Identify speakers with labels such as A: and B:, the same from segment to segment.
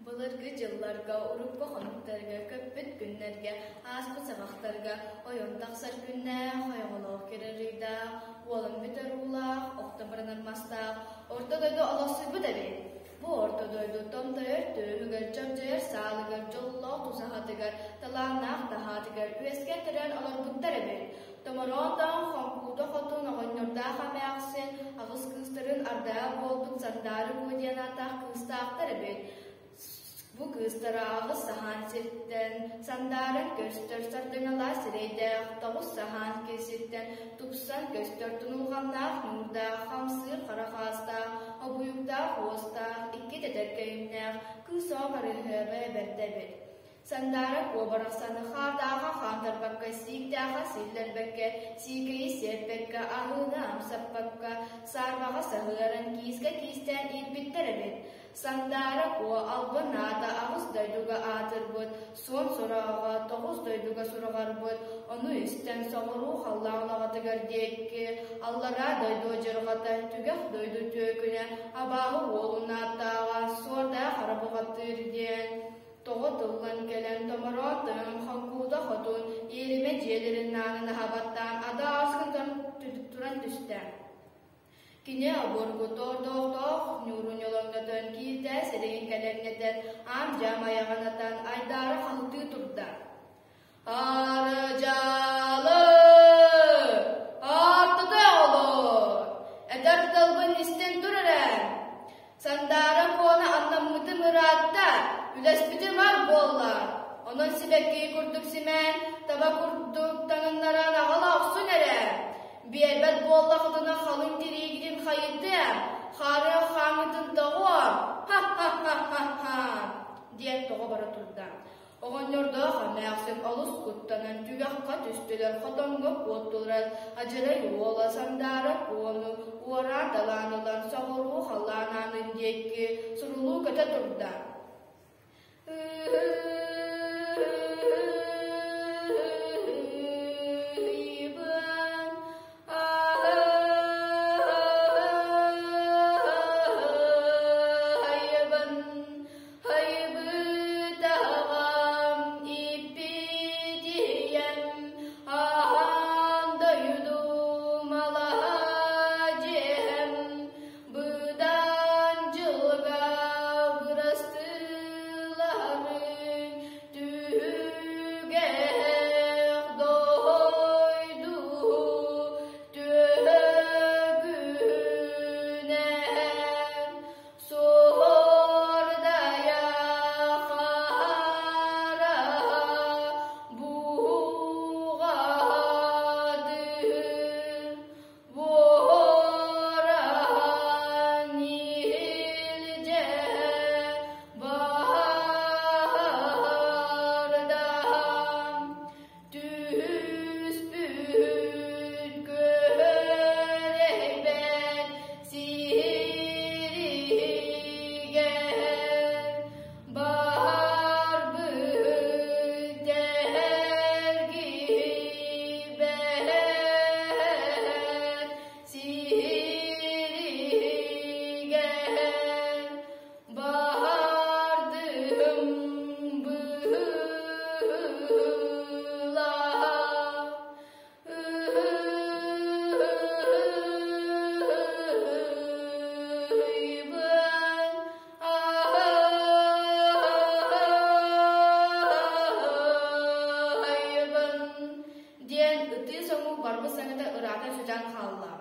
A: Былыргы дьылларга, урукку хонуктарга, көппүт күннэргэ, ааспыт саҕахтарга ойон тахсар күннээх, ойоҕолоох кэрэ уолан бүтэр уулаах, охто баранар мастаах, орто дойду олохсуйбут эбит. Бу орто дойду томтойор түөһүгэр, чордьойор саалыгар, дьоллоох тусаһатыгар, талааннаах таһаатыгар үөскээн төрөөн олорбуттар эбит. Томороон хоҥкууда хотун оҕонньордоох эмээхсин аҕыс кыыстарын ардаа буолбут Сандаары Куо диэн ааттаах кыыстаахтар эбит. Бу кыыстара аҕыс саһаан сиртэн сандааран көстөр сардаҥалаах сирэйдээх, тоҕус саһаан сиртэн тупсан көстөр тунулҕаннаах нуурдаах, хамсыыр хара хаастаах, обуйуктаах уостаах, икки тэтэркэйимнээх кыыс оҕо барыһыаба бэрдэ эбит. Сандаара Куо барахсаны хаардааҕа хаамтарбакка, сииктээхэ силлэрбэккэ, сиикэйи сиэппэккэ, аһыыны амсаппакка, саарбаҕа саһыаран киискэ киистээн ииппиттэр эбит. Сандаара Куо албын аата аҕыс дойдуга аатырбыт, суон сураҕа тоҕус дойдуга сураҕарбыт, ону истэн соҕуруу халлаан улаҕатыгар диэки, аллараа дойду адьырҕата, түгэх дойду түөкүнэ, абааһы уолун ааттааҕа, суордаах хара бухатыыр диэн Тоҕо тыллан кэлэн томороон тойон хоҥкуута хотун иэримэ дьиэлэрин аанын аһабаттаан адаас гынан туран түстэ. Кини обургу тордоохтоох ньуурун ньолоҥнотон киирдэ сирэйин кэлэҥнэтэн аам-дьаам айаҕын атан айдаара хаһытыы турда. Арыдьаалы! Ааттата олор! Этэр тылбын истэн тур эрэ! Сандаара Куона аннаммытым ыраатта, үлэспитим ар буолла. Онон сибэкки курдук симээн, таба курдук таҥыннаран аҕала охсун эрэ. Биэрбэт буоллахытына халыҥ тириигитин хайытыа, хаарыах хааҥҥытын тоҕуо, ха-ха-ха-ха-ха диэн тоҕо бара турда. Оҕонньордоох эмээхсин олус куттанан түгэххэ түстүлэр, хотоҥҥо куоттулар, адьарай уола Сандаара Куону уораан далаан ылан соҕуруу халлаан аанын диэки сурулуу көтө турда. Хайбытаҕам иппитийэм аһаан дойдум алаһа дьиэм быдан дьылга бырастыылаһарыҥ түһүгэх дойду түһүгүнэн Суордайа хара буҕаатыыр, буоран иһилдьэ баһардаһан Түспүт күөрэйбэт сиһиригэр барбыт эһэргийбэт сиһиригэр Баардым быһыылаах ыһыйбын аһыйбын диэн ытыы соҥуу барбыт саҥата ыраата сүтэн хаалла.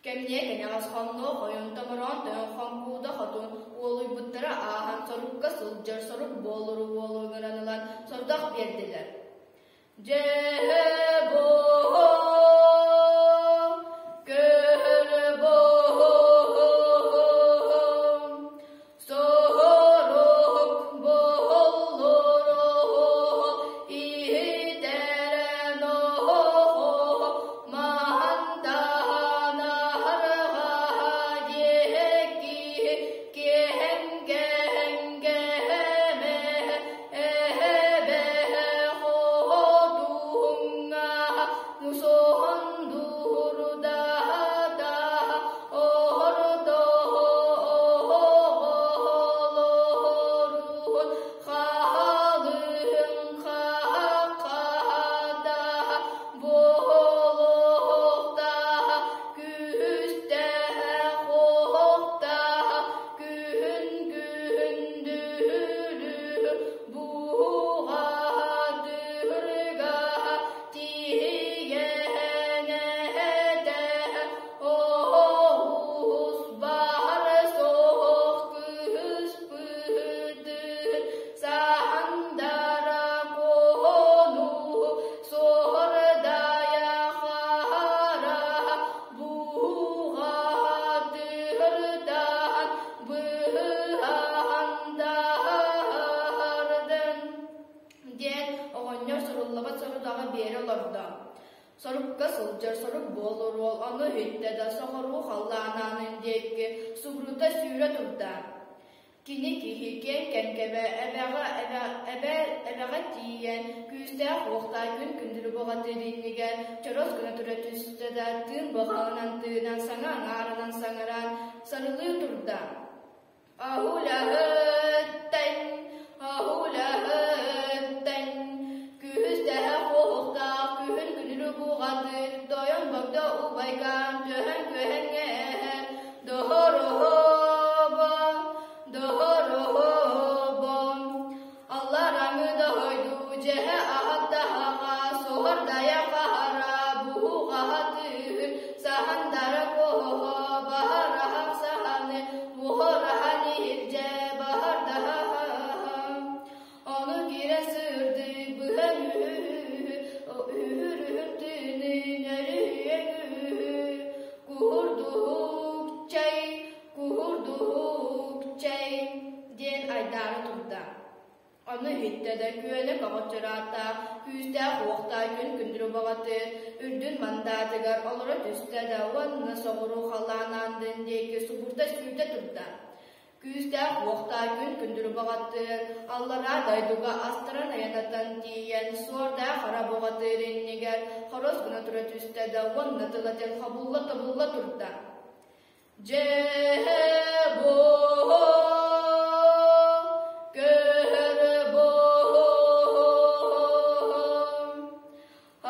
A: Кэмниэ кэнэҕэс хоннуо хойун томороон тойон хоҥкууда хотун уолуйбуттара ааһан сорукка сылдьар сорук буолуру уолу ыҥыран ылан сордох биэрдилэр. Дьэ боо көр боо Сорук буоллуруһу иһитэрэн оһоҕо маһантаһан аһарҕаһа диэки киэһэм кэһэҥ-кэһэмэ эһэбэһэ хоһотуһуҥ. сылдьар сорук буолар уол ону иһиттэ да соҕуруу халлаан аанын диэки субурута сүүрэ турда. Кини киһи киэҥ кэҥкэмэ эбэҕэ эбэ эбэҕэ тиийэн күүстээх уохтаах күн күндүлү бөҕөтүн иннигэр чорос гына тура түстэ да тыын баҕаҕынан тыынан саҥа аҥаарынан саҥаран сарылыы турда. Аһулаһыттан, аһулаһыттан, күһүстэһэ хуоһуктаах күһүн күнүрү буҕатыр, дойон богдо убайгаан түһэн күһэҥҥэ Доһороһобо, доһороһобо, аллараҥы доһойду дьэһэ аһаттаһаҕа, соһор дайа хаһара, буһуҕаһа тыыһы, саһандара коһоһо, баһараһах саһаны, муһораһан иһирдьэ, баһардаһаһа. Ону киирэ сырдык быһан үһү, үһүр-үһүр тыынын өрүһүйэн үһү, Куһурдуһук чэй, куһурдуһук чэй диэн айдаара турда. Ону иһиттэ да күөнэ көҕөччөр ааттаах, күүстээх уохтаах күн күндүрү баҕатыыр, үрдүн мандаатыгар олоро түстэ да уонна соҕуруу халлаан аандын диэки субурда сүүрдэ турда. Күүстээх уохтаах күн күндүрү баҕатыыр, аллараа дойдуга астаран айанатан тиийэн, суордаах хара баҕатыыр иннигэр хорос гына тура түстэ да уонна тыл этэн хобулла-тобулла турда. Дьэ, бу көһөр бу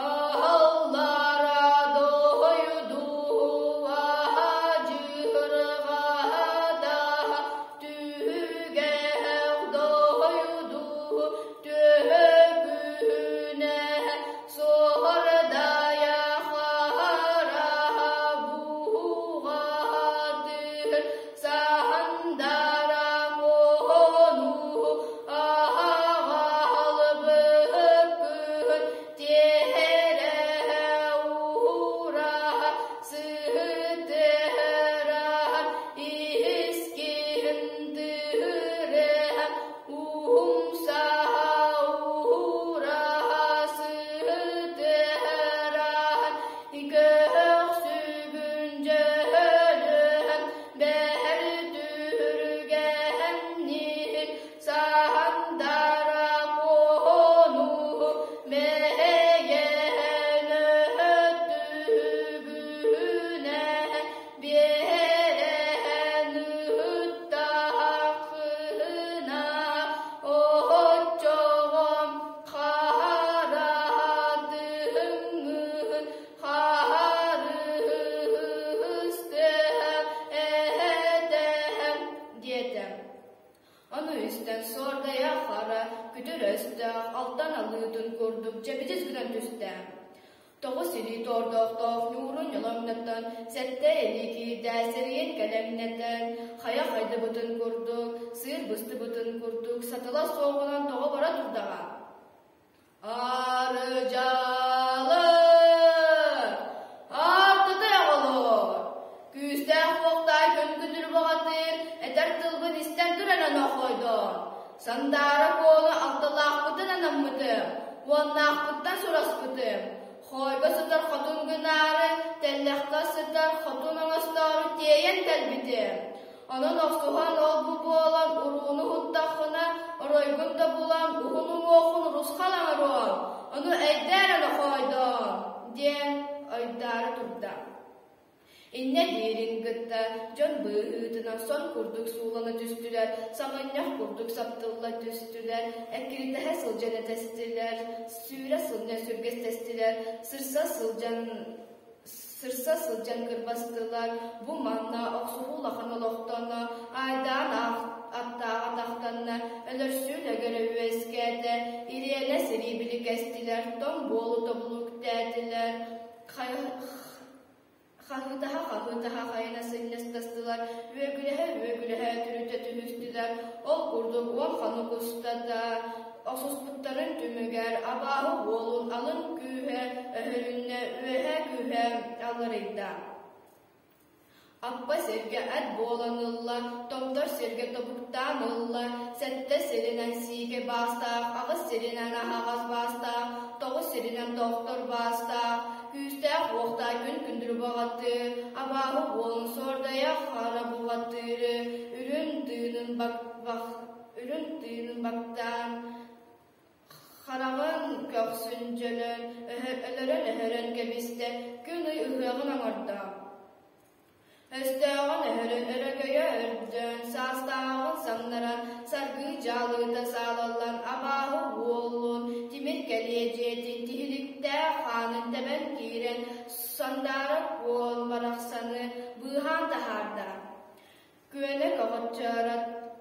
A: Аһаллара дойдуга дьыһырҕаһа түһүгэх дойду төһө күнэ суордайа хараха буһуҕатыр саһандара мону аһаҕалбыһыккын Тиэрэ-уура сыһытыра искин тыырыһа уһумсаһа уура сыһытыра көхсүгүн дьөһөлөһөн бэһэр түһүргэһэмниир Саһандара куону мэһэйэһэн өттүгүнэ биэрэһэн ыттаххына оччоҕо хараатыҥҥын харыстыа этэһэм диэтэ. Ону истэн суордайа хара, күтүр өстөөх, алтан алыытын курдук дьэбидис гынан түстэ. Тоҕус илии тордохтоох ньуурун ньолоҥнотон, сэттэ илии киирдэ сэрийэн кэлэҥнэтэн, хайа хайдыбытын курдук, сыыр быстыбытын курдук сатала суоҕунан тоҕо бара турдаҕа. Арыдьаалы! Аартытай оҕолоор! Күүстээх уохтаах күн-күнүр баҕатыыр, этэр тылбын истэн туран онохойдоон, Сандаара Куону алталаахпытын анаммытым, уоннаахпыттан сураспытым, хоойго сытар хотун гынаары, тэллэххэ сытар хотун оҥостоору тиэйэн кэлбитим. Онон охсуһан ол-бу буолан урууну уһуттаххына, оройгун да булан уһун уҥуоххун урусхал оҥоруом, ону өйдөө эрэ нохоойдоон, диэн ойдоору турда. Инньэ диирин кытта дьон быыһыытынан сон курдук суулана түстүлэр, саҕынньах курдук саптылла түстүлэр, эккиритэһэ сылдьан этэстилэр, сүүрэ сылдьан сүргэстэстилэр, сырса сылдьан Сырса сылдьан кырбастылар, бу манна охсуһуу улахан олохтоно, айдаан аттааҕа тахтанна, өлөрсүү лөгөрө үөскээтэ, ириэнэ сэрии биликэстилэр, тоҥ буолу тобулу үктээтилэр, хаһыытаһа-хаһыытаһа хайына сынньастастылар, үөгүлэһэ-үөгүлэһэ түрүтэ түһүстүлэр, ол курдук уон хонук устата Охсуспуттарын түмүгэр абааһы уолун алын күүһэ өһүлүннэ, үөһэ күүһэ алларыйда. Аппа сиргэ эт буолан ылла, томтор сиргэ тобуктаан ылла, сэттэ сиринэн сиикэ баастаах, аҕыс сиринэн аһаҕас баастаах, тоҕус сиринэн тохтор баастаах, күүстээх уохтаах күн күндүрү баҕатыыр, абааһы уолун суордайа хара буҕатыыры, үрүҥ тыынын бак, бак, үрүҥ тыынын бактаан, Хараҕын көхсүн дьөлөн, өлөрөн-өһөрөн кэбистэ, күн-ый ыһыаҕын оҥордо. Өстөөҕүн өһөрөн, өрөгөйө өрдөөн, саастааҕын самнаран, саргыы дьаалыта саалаллан, абааһы уолун, тимир кэлиэдьийэтин тиһиликтээх хаанын тэбэн киирэн, Сандаара уол барахсаны быыһаан таһаарда. Күөнэ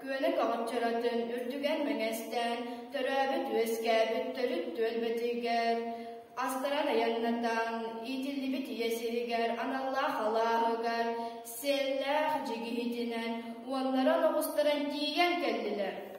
A: Күөнэ көҕөччөрөтүн үрдүгэр мэҥэстээн, төрөөбүт-үөскээбит төрүт түөлбэтигэр астаран айаннатан, иитиллибит ийэ сиригэр аналлаах алааһыгар сиэллээх дьигиһитинэн уоннаран оҕустаран тиийэн кэллилэр.